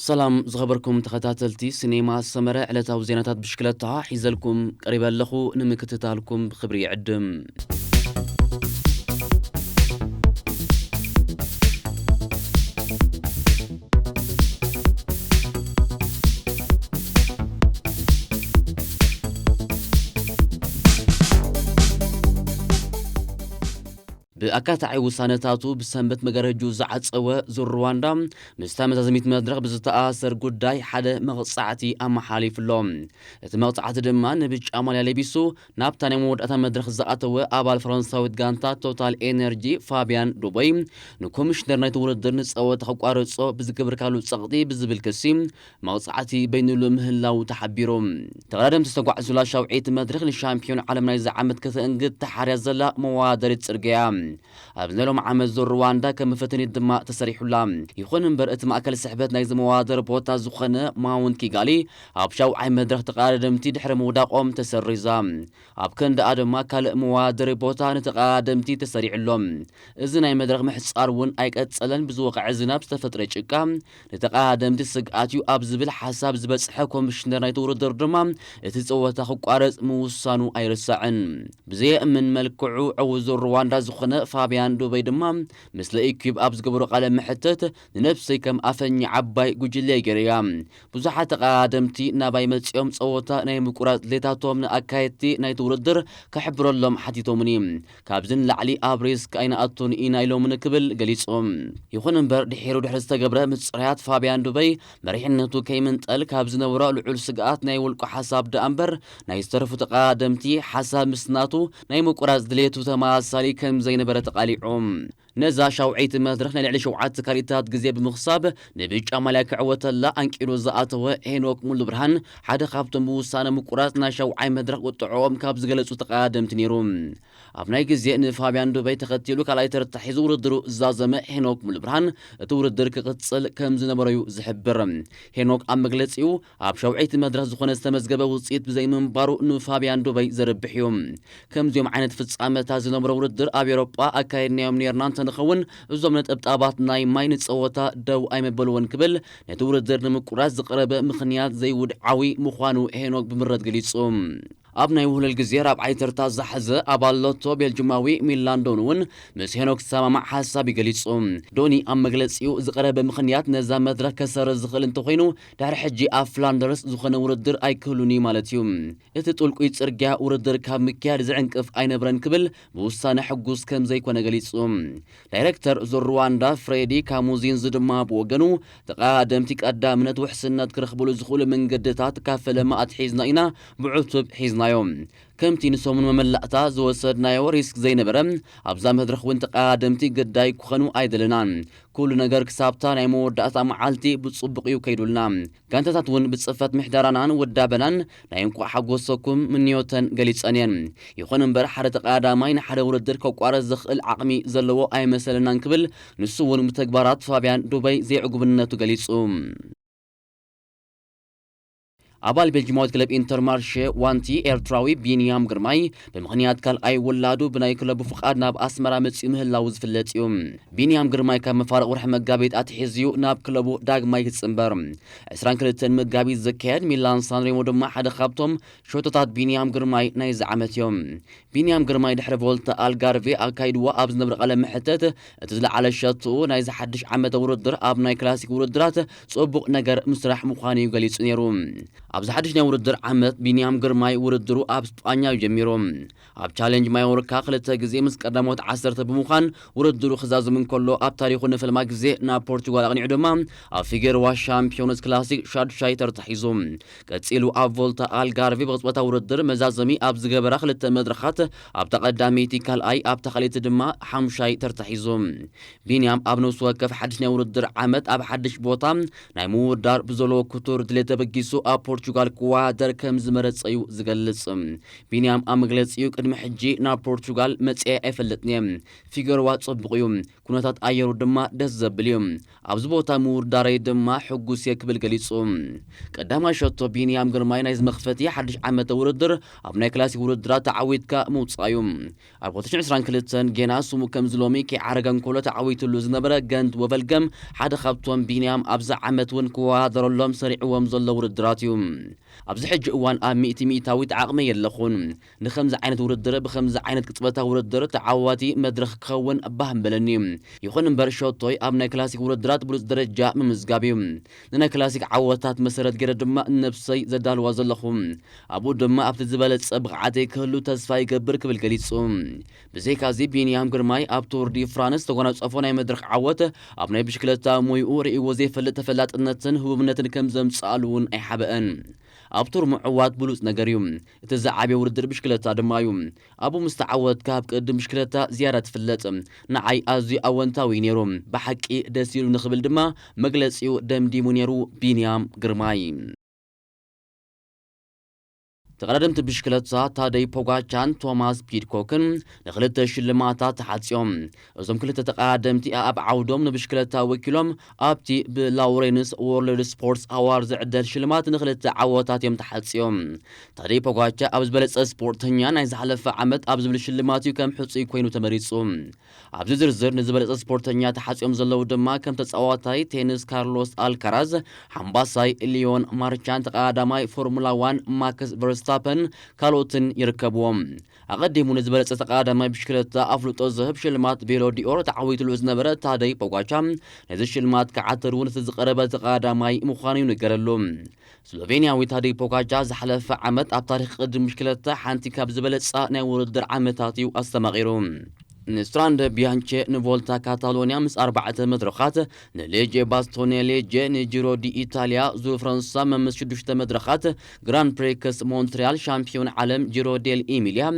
ሰላም ዝኸበርኩም ተኸታተልቲ ሲኔማ ሰመረ፣ ዕለታዊ ዜናታት ብሽክለታ ሒዘልኩም ቀሪበ ኣለኹ። ንምክትታልኩም ብኽብሪ ይዕድም። ብኣካታዒ ውሳነታቱ ብሰንበት መጋረጁ ዝዓጸወ ዙር ሩዋንዳ፣ ምስታ መዛዘሚት መድረኽ ብዝተኣሳሰር ጉዳይ ሓደ መቕጻዕቲ ኣመሓላሊፉ ኣሎ። እቲ መቕጻዕቲ ድማ ንብጫ ማልያ ለቢሱ ናብታ ናይ መወዳእታ መድረኽ ዝኣተወ ኣባል ፈረንሳዊት ጋንታ ቶታል ኤነርጂ ፋብያን ዱበይ ንኮሚሽነር ናይቲ ውድድር ንጸወታ ክቋርጾ ብዝገበርካሉ ጸቕጢ ብዝብል ክሲ መቕጻዕቲ በይንሉ ምህላዉ ተሓቢሩ። ተቐዳደምቲ ዝተጓዕዙላ ሻውዒት መድረኽ ንሻምፒዮን ዓለም ናይዚ ዓመት ከተእንግድ ተሓርያ ዘላ መወዳደሪት ጽርግያ እያ። ኣብዚ ናይ ሎም ዓመት ዙር ሩዋንዳ ከም መፈተኒት ድማ ተሰሪሑላ። ይኹን እምበር እቲ ማእከል ስሕበት ናይዚ መወዳደሪ ቦታ ዝኾነ ማውንት ኪጋሊ ኣብ ሻውዓይ መድረኽ ተቐዳደምቲ ድሕሪ ምውዳቖም ተሰሪዛ። ኣብ ክንድኣ ድማ ካልእ መወዳደሪ ቦታ ንተቐዳደምቲ ተሰሪዑሎም። እዚ ናይ መድረኽ ምሕጻር እውን ኣይቀጸለን። ብዝወቕዐ ዝናብ ዝተፈጥረ ጭቃ ንተቐዳደምቲ ስግኣት እዩ ኣብ ዝብል ሓሳብ ዝበጽሐ ኮሚሽነር ናይቲ ውድድር ድማ እቲ ጸወታ ክቋረጽ ምውሳኑ ኣይርሳዕን። ብዘየእምን መልክዑ ዕዉት ዙር ሩዋንዳ ዝኾነ ፋብያን ዱበይ ድማ ምስ ለኢኩብ ኣብ ዝገበሮ ቃለ መሕትት፣ ንነብሰይ ከም ኣፈኛ ዓባይ ጉጅለ ገይረያ። ብዙሓት ተቐዳደምቲ ናባይ መጺኦም ጸወታ ናይ ምቁራጽ ድሌታቶም ንኣካየድቲ ናይቲ ውድድር ክሕብረሎም ሓቲቶምኒ። ካብዚ ንላዕሊ ኣብ ሪስክ ኣይንኣቱን ኢና ኢሎምኒ ክብል ገሊጹ። ይኹን እምበር ድሒሩ ድሕሪ ዝተገብረ ምጽራያት ፋብያን ዱበይ መሪሕነቱ ከይምንጠል ካብ ዝነበሮ ልዑል ስግኣት ናይ ውልቁ ሓሳብ ደኣ እምበር ናይ ዝተረፉ ተቐዳደምቲ ሓሳብ ምስ ናቱ ናይ ምቁራጽ ድሌቱ ተመሳሳሊ ከም ዘይነበረ ተቓሊዑ። ነዛ ሻውዐይቲ መድረኽ ናይ ልዕሊ ሸውዓተ ካልኢታት ግዜ ብምኽሳብ ንብጫ ማልያ ክዕወተላ ኣንቂዱ ዝኣተወ ሄኖክ ሙሉብርሃን ሓደ ካብቶም ብውሳነ ምቁራጽ ናይ ሻውዓይ መድረኽ ቁጥዕኦም ካብ ዝገለጹ ተቐዳደምቲ ነይሩ። ኣብ ናይ ግዜ ንፋብያን ዱበይ ተኸቲሉ ካልኣይ ተርታ ሒዙ ውድድሩ ዝዛዘመ ሄኖክ ሙሉብርሃን እቲ ውድድር ክቕጽል ከም ዝነበሮ እዩ ዝሕብር። ሄኖክ ኣብ መግለጺኡ ኣብ ሻውዐይቲ መድረኽ ዝኾነ ዝተመዝገበ ውጽኢት ብዘይምንባሩ ንፋብያን ዱበይ ዘርብሕ እዩ። ከምዚኦም ዓይነት ፍጻመታት ዝነብሮ ውድድር ኣብ ኤውሮጳ ኣካየድናዮም ነይርና እንተንኸውን እዞም ነጠብጣባት ናይ ማይ ንጸወታ ደው ኣይመበልዎን ክብል ነቲ ውድድር ንምቁራጽ ዝቐረበ ምኽንያት ዘይውድዓዊ ምዃኑ ሄኖክ ብምረት ገሊጹ። ኣብ ናይ ውህለል ግዜ ራብዓይ ተርታ ዝሓዘ ኣባል ሎቶ ቤልጅማዊ ሚላን ዶኒ እውን ምስ ሄኖክ ዝሰማማዕ ሓሳብ እዩ ገሊጹ። ዶኒ ኣብ መግለጺኡ ዝቐረበ ምኽንያት ነዛ መድረኽ ከሰርዝ ዝኽእል እንተኾይኑ ድሕሪ ሕጂ ኣብ ፍላንደርስ ዝኾነ ውድድር ኣይክህሉን እዩ ማለት እዩ። እቲ ጥልቁይ ጽርግያ ውድድር ካብ ምክያድ ዝዕንቅፍ ኣይነብረን ክብል ብውሳነ ሕጉስ ከም ዘይኮነ ገሊጹ። ዳይረክተር ዙር ሩዋንዳ ፍሬዲ ካሙዚንዝ ድማ ብወገኑ ተቐዳደምቲ ቀዳምነት ውሕስነት ክረኽብሉ ዝኽእሉ መንገድታት ካብ ፈለማ ኣትሒዝና ኢና ብዕቱብ ሒዝናዮ። ከምቲ ንሰሙን መመላእታ ዝወሰድናዮ ሪስክ ዘይነበረ ኣብዛ መድረኽ እውን ተቐዳደምቲ ግዳይ ክኾኑ ኣይደለናን። ኩሉ ነገር ክሳብታ ናይ መወዳእታ መዓልቲ ብጽቡቕ እዩ ከይዱልና። ጋንታታት እውን ብጽፈት ምሕደራናን ውዳበናን ናይ እንኳዕ ሓጎሰኩም ምንዮተን ገሊጸን እየን። ይኹን እምበር ሓደ ተቐዳዳማይ ንሓደ ውድድር ከቋርጽ ዝኽእል ዓቕሚ ዘለዎ ኣይመሰለናን ክብል ንሱ እውን ብተግባራት ፋብያን ዱበይ ዘይዕጉብነቱ ገሊጹ። ኣባል ቤልጅማዊት ክለብ ኢንተርማርሼ ዋንቲ ኤርትራዊ ቢንያም ግርማይ ብምኽንያት ካልኣይ ውላዱ ብናይ ክለቡ ፍቓድ ናብ ኣስመራ መጺኡ ምህላዉ ዝፍለጥ እዩ። ቢንያም ግርማይ ካብ መፋርቕ ወርሒ መጋቢት ኣትሒዙ ናብ ክለቡ ዳግማይ ክጽንበር። ዕስራን ክልተን መጋቢት ዝካየድ ሚላን ሳንሬሞ ድማ ሓደ ካብቶም ሸቶታት ቢንያም ግርማይ ናይዚ ዓመት እዮም። ቢንያም ግርማይ ድሕሪ ቮልታ ኣልጋርቬ ኣካይድዎ ኣብ ዝነብረ ቃለ መሕተት እቲ ዝለዓለ ሸቶኡ ናይዚ ሓድሽ ዓመተ ውድድር ኣብ ናይ ክላሲክ ውድድራት ጽቡቕ ነገር ምስራሕ ምዃኑ እዩ ገሊጹ ነይሩ። ኣብዚ ሓድሽ ናይ ውድድር ዓመት ቢንያም ግርማይ ውድድሩ ኣብ ስጳኛ እዩ ጀሚሩ። ኣብ ቻሌንጅ ማዮርካ ክልተ ግዜ ምስ ቀዳሞት ዓሰርተ ብምዃን ውድድሩ ክዛዝም እንከሎ ኣብ ታሪኹ ንፈለማ ግዜ ናብ ፖርቹጋል ኣቕኒዑ ድማ ኣብ ፊጌርዋ ሻምፒዮንስ ክላሲክ ሻዱሻይ ተርታ ሒዙ። ቀጺሉ ኣብ ቮልታ ኣልጋርቬ ብቕጽበታ ውድድር መዛዘሚ ኣብ ዝገበራ ክልተ መድረኻት ኣብታ ቀዳመይቲ ካልኣይ ኣብታ ካልኣይቲ ድማ ሓሙሻይ ተርታ ሒዙ። ቢንያም ኣብ ነፍሲ ወከፍ ሓድሽ ናይ ውድድር ዓመት ኣብ ሓድሽ ቦታ ናይ ምውዳር ብዘለዎ ክቱር ድሌት ተበጊሱ ኣብ ፖርቹጋል ፖርቹጋል ክወዳደር ከም ዝመረጸ እዩ ዝገልጽ። ቢንያም ኣብ መግለጺኡ፣ ቅድሚ ሕጂ ናብ ፖርቹጋል መጺኤ ኣይፈልጥን እየ። ፊገርዋ ጽቡቕ እዩ። ኩነታት ኣየሩ ድማ ደስ ዘብል እዩ። ኣብዚ ቦታ ምውዳረይ ድማ ሕጉስ እየ ክብል ገሊጹ። ቀዳማይ ሸቶ ቢንያም ግርማይ ናይዚ መኽፈቲ ሓድሽ ዓመተ ውድድር ኣብ ናይ ክላሲክ ውድድራት ተዓዊትካ ምውጻእ እዩ። ኣብ ክልተ ሽሕን ዕስራን ክልተን ጌና ስሙ ከምዚ ሎሚ ከይዓረገ እንከሎ ተዓዊትሉ ዝነበረ ገንት ወቨልገም ሓደ ካብቶም ቢንያም ኣብዚ ዓመት እውን ክወዳደረሎም ሰሪዕዎም ዘሎ ውድድራት እዩ። ኣብዚ ሕጂ እዋን ኣብ ሚእቲ ሚእታዊት ዓቕሚ የለኹን። ንኸምዚ ዓይነት ውድድር ብኸምዚ ዓይነት ቅጽበታዊ ውድድር ተዓዋቲ መድረኽ ክኸውን ባህ ምበለኒ። ይኹን እምበር ሸቶይ ኣብ ናይ ክላሲክ ውድድራት ብሉጽ ደረጃ ምምዝጋብ እዩ። ንናይ ክላሲክ ዓወታት መሰረት ገይረ ድማ ነብሰይ ዘዳልዋ ዘለኹ። ኣብኡ ድማ ኣብቲ ዝበለጸ ብቕዓተይ ክህሉ ተስፋ ይገብር ክብል ገሊጹ። ብዘይካዚ ቢንያም ግርማይ ኣብ ቱር ዲ ፍራንስ ተጎናጸፎ ናይ መድረኽ ዓወት ኣብ ናይ ብሽክለታ ሞይኡ ርእይዎ ዘይፈልጥ ተፈላጥነትን ህቡብነትን ከም ዘምጽኣሉ እውን ኣይሓበአን። ኣብ ቱር ምዕዋት ብሉጽ ነገር እዩ። እቲ ዝዓበየ ውድድር ብሽክለታ ድማ እዩ። ኣብኡ ምስ ተዓወትካ ኣብ ቅድም ብሽክለታ ዝያዳ ትፍለጥ። ንዓይ ኣዝዩ ኣወንታዊ እዩ ነይሩ። ብሓቂ ደስ ኢሉ ንኽብል ድማ መግለጺኡ ደምዲሙ ነይሩ ቢንያም ግርማይ። ተቐዳደምቲ ብሽክለታ ታደይ ፖጋቻን ቶማስ ፒድኮክን ንኽልተ ሽልማታት ተሓጽዮም። እዞም ክልተ ተቐዳደምቲ ኣብ ዓውዶም ንብሽክለታ ወኪሎም ኣብቲ ብላውሬንስ ወርልድ ስፖርትስ ኣዋርድ ዝዕደል ሽልማት ንኽልተ ዓወታት እዮም ተሓጽዮም። ታደይ ፖጋቻ ኣብ ዝበለጸ ስፖርተኛ ናይ ዝሓለፈ ዓመት ኣብ ዝብል ሽልማት እዩ ከም ሕጹይ ኮይኑ ተመሪጹ። ኣብዚ ዝርዝር ንዝበለጸ ስፖርተኛ ተሓጽዮም ዘለዉ ድማ ከም ተጻዋታይ ቴኒስ ካርሎስ ኣልካራዝ፣ ሓምባሳይ ሊዮን ማርቻን፣ ተቐዳዳማይ ፎርሙላ ዋን ማክስ ቨርስታፐን ካልኦትን ይርከብዎም። ኣቐዲሙ ንዝበለጸ ተቐዳዳማይ ብሽክለታ ኣፍልጦ ዝህብ ሽልማት ቤሎ ዲኦር ተዓዊትሉ ዝነበረ ታደይ ፖጋቻ ነዚ ሽልማት ክዓትር እውን እቲ ዝቐረበ ተቐዳዳማይ ምዃኑ ይንገረሉ። ስሎቬንያዊ ታደይ ፖጋቻ ዝሓለፈ ዓመት ኣብ ታሪኽ ቅድም ብሽክለታ ሓንቲ ካብ ዝበለጻ ናይ ውድድር ዓመታት እዩ ኣስተማቒሩ። ንስትራንደ ቢያንቼ ንቮልታ ካታሎንያ ምስ ኣርባዕተ መድረኻት፣ ንሌጄ ባስቶኔ ሌጄ፣ ንጂሮ ዲ ኢታልያ፣ ዙር ፈረንሳ፣ መምስ ሽዱሽተ መድረኻት፣ ግራንድ ፕሪክስ ሞንትሪያል፣ ሻምፒዮን ዓለም፣ ጂሮ ዴል ኢሚልያ፣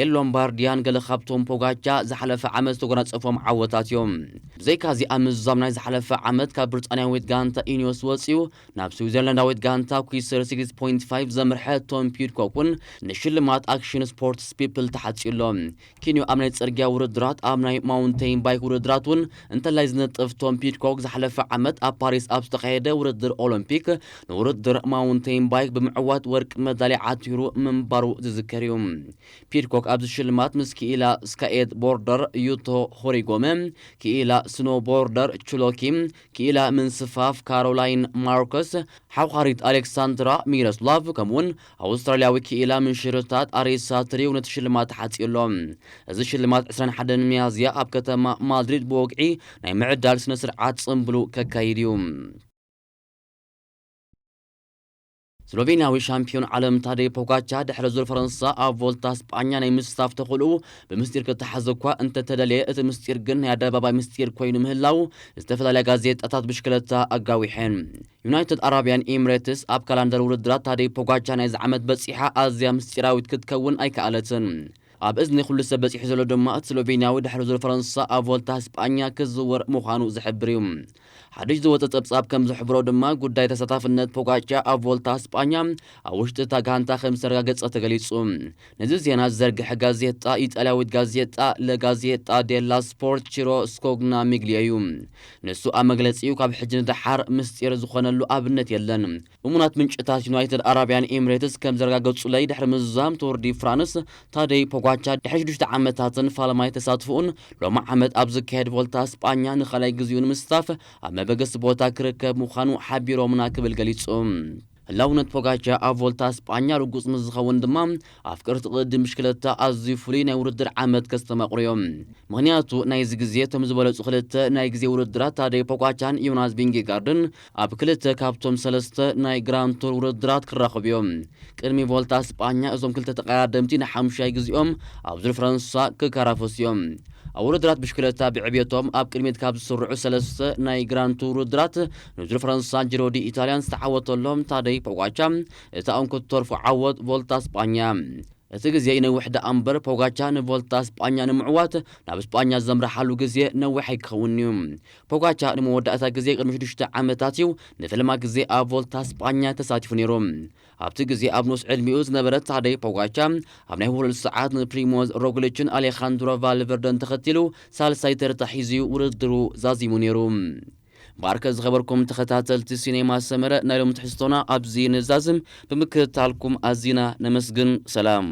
ኤል ሎምባርዲያን ገለ ካብቶም ፖጋቻ ዝሓለፈ ዓመት ዝተጎናጸፎም ዓወታት እዮም። ብዘይካዚ ኣብ ምዝዛም ናይ ዝሓለፈ ዓመት ካብ ብሪጣንያዊት ጋንታ ኢኒዮስ ወጺኡ ናብ ስዊዘርላንዳዊት ጋንታ ኩይሰር ሲክስ ፖይንት ፋይቭ ዘምርሐ ቶም ፒድኮክ እውን ንሽልማት ኣክሽን ስፖርትስ ፒፕል ተሓጽዩ ኣሎ። ኪንዮ ኣብ ናይ ጽርግያ ውድድራት፣ ኣብ ናይ ማውንቴን ባይክ ውድድራት እውን እንተላይ ዝነጥፍ ቶም ፒድኮክ ዝሓለፈ ዓመት ኣብ ፓሪስ ኣብ ዝተኻየደ ውድድር ኦሎምፒክ ንውድድር ማውንቴን ባይክ ብምዕዋት ወርቂ መዳልያ ዓቲሩ ምንባሩ ዝዝከር እዩ። ፒድኮክ ኣብዚ ሽልማት ምስ ክኢላ ስካኤት ቦርደር ዩቶ ሆሪጎመ፣ ክኢላ ስኖ ቦርደር ቹሎኪ፣ ክኢላ ምንስፋፍ ካሮላይን ማርኮስ፣ ሓውኻሪት ኣሌክሳንድራ ሚሮስላቭ፣ ከምኡውን ኣውስትራልያዊ ክኢላ ምንሽርታት ኣሪሳ ትሪው ነቲ ሽልማት ተሓጽዩ ኣሎ። እዚ ሽልማት ዕስራን ሓደን ሚያዝያ ኣብ ከተማ ማድሪድ ብወግዒ ናይ ምዕዳል ስነ ስርዓት ጽምብሉ ከካይድ እዩ። ስሎቬንያዊ ሻምፒዮን ዓለም ታደይ ፖጋቻ ድሕሪ ዙር ፈረንሳ ኣብ ቮልታ ስጳኛ ናይ ምስታፍ ተኽእልኡ ብምስጢር ክተሓዝ እኳ እንተተደልየ፣ እቲ ምስጢር ግን ናይ ኣደባባይ ምስጢር ኮይኑ ምህላው ዝተፈላለያ ጋዜጣታት ብሽክለታ ኣጋዊሐን። ዩናይትድ ኣራብያን ኤሚሬትስ ኣብ ካላንደር ውድድራት ታደይ ፖጋቻ ናይዚ ዓመት በጺሓ ኣዝያ ምስጢራዊት ክትከውን ኣይከኣለትን። ኣብ እዝኒ ኩሉ ሰብ በጺሑ ዘሎ ድማ እቲ ስሎቬንያዊ ድሕሪ ዙር ፈረንሳ ኣብ ቮልታ ስጳኛ ክዝወር ምዃኑ ዝሕብር እዩ። ሓድሽ ዝወጸ ጸብጻብ ከም ዝሕብሮ ድማ፣ ጉዳይ ተሳታፍነት ፖጋቻ ኣብ ቮልታ ስጳኛ ኣብ ውሽጢ እታ ጋንታ ከም ዝተረጋገጸ ተገሊጹ። ነዚ ዜና ዝዘርግሐ ጋዜጣ፣ ኢጣልያዊት ጋዜጣ ለጋዜጣ ዴላ ስፖርት ቺሮ ስኮግና ሚግሊዮ እዩ። ንሱ ኣብ መግለጺኡ፣ ካብ ሕጂ ንደሓር ምስጢር ዝኾነሉ ኣብነት የለን። እሙናት ምንጭታት ዩናይትድ ኣራብያን ኤሚሬትስ ከም ዘረጋገጹለይ፣ ድሕሪ ምዝዛም ቱር ዲ ፍራንስ፣ ታደይ ፖጋቻ ድሕሪ ሽዱሽተ ዓመታትን ፋልማይ ተሳትፎኡን ሎሚ ዓመት ኣብ ዝካየድ ቮልታ ስጳኛ ንኻልኣይ ግዜኡ ንምስታፍ ኣብ መበገሲ ቦታ ክርከብ ምዃኑ ሓቢሮምና ክብል ገሊጹ። ህላውነት ፖጋቻ ኣብ ቮልታ ስጳኛ ርጉጽ ምስ ዝኸውን ድማ፣ ኣፍቀርቲ ቅድድም ብሽክለታ ኣዝዩ ፍሉይ ናይ ውድድር ዓመት ከስተማቕሩ እዮም። ምኽንያቱ ናይዚ ግዜ እቶም ዝበለጹ ክልተ ናይ ግዜ ውድድራት ታደይ ፖጋቻን ዮናስ ቪንጌጋርድን ኣብ ክልተ ካብቶም ሰለስተ ናይ ግራንድ ቱር ውድድራት ክራኸቡ እዮም። ቅድሚ ቮልታ ስጳኛ እዞም ክልተ ተቐዳደምቲ ንሓሙሻይ ግዜኦም ኣብ ዙር ፈረንሳ ክከራፈሱ እዮም። ኣብ ውድድራት ብሽክለታ ብዕብየቶም ኣብ ቅድሚት ካብ ዝስርዑ ሰለስተ ናይ ግራንድ ቱር ውድድራት ንዙር ፈረንሳን ጂሮ ዲ ኢታልያን ዝተዓወተሎም ታደይ ፖጋቻ፣ እታ እንክትተርፎ ዓወት ቮልታ ስጳኛ። እቲ ግዜ ይነውሕ ደኣ እምበር፣ ፖጋቻ ንቮልታ ስጳኛ ንምዕዋት ናብ ስጳኛ ዘምርሓሉ ግዜ ነዊሕ ኣይክኸውን እዩ። ፖጋቻ ንመወዳእታ ግዜ ቅድሚ ሽዱሽተ ዓመታት እዩ ንፈለማ ግዜ ኣብ ቮልታ ስጳኛ ተሳቲፉ ነይሩ። ኣብቲ ግዜ ኣብ ንኡስ ዕድሚኡ ዝነበረ ታደይ ፖጋቻ ኣብ ናይ ውህሉል ሰዓት ንፕሪሞዝ ሮግሊችን ኣሌኻንድሮ ቫልቨርደን ተኸቲሉ ሳልሳይ ተርታ ሒዙ ውድድሩ ዛዚሙ ነይሩ። ባርከ ዝኸበርኩም ተኸታተልቲ ሲኔማ ሰመረ፣ ናይ ሎም ትሕዝቶና ኣብዚ ንዛዝም። ብምክትታልኩም ኣዚና ነመስግን። ሰላም።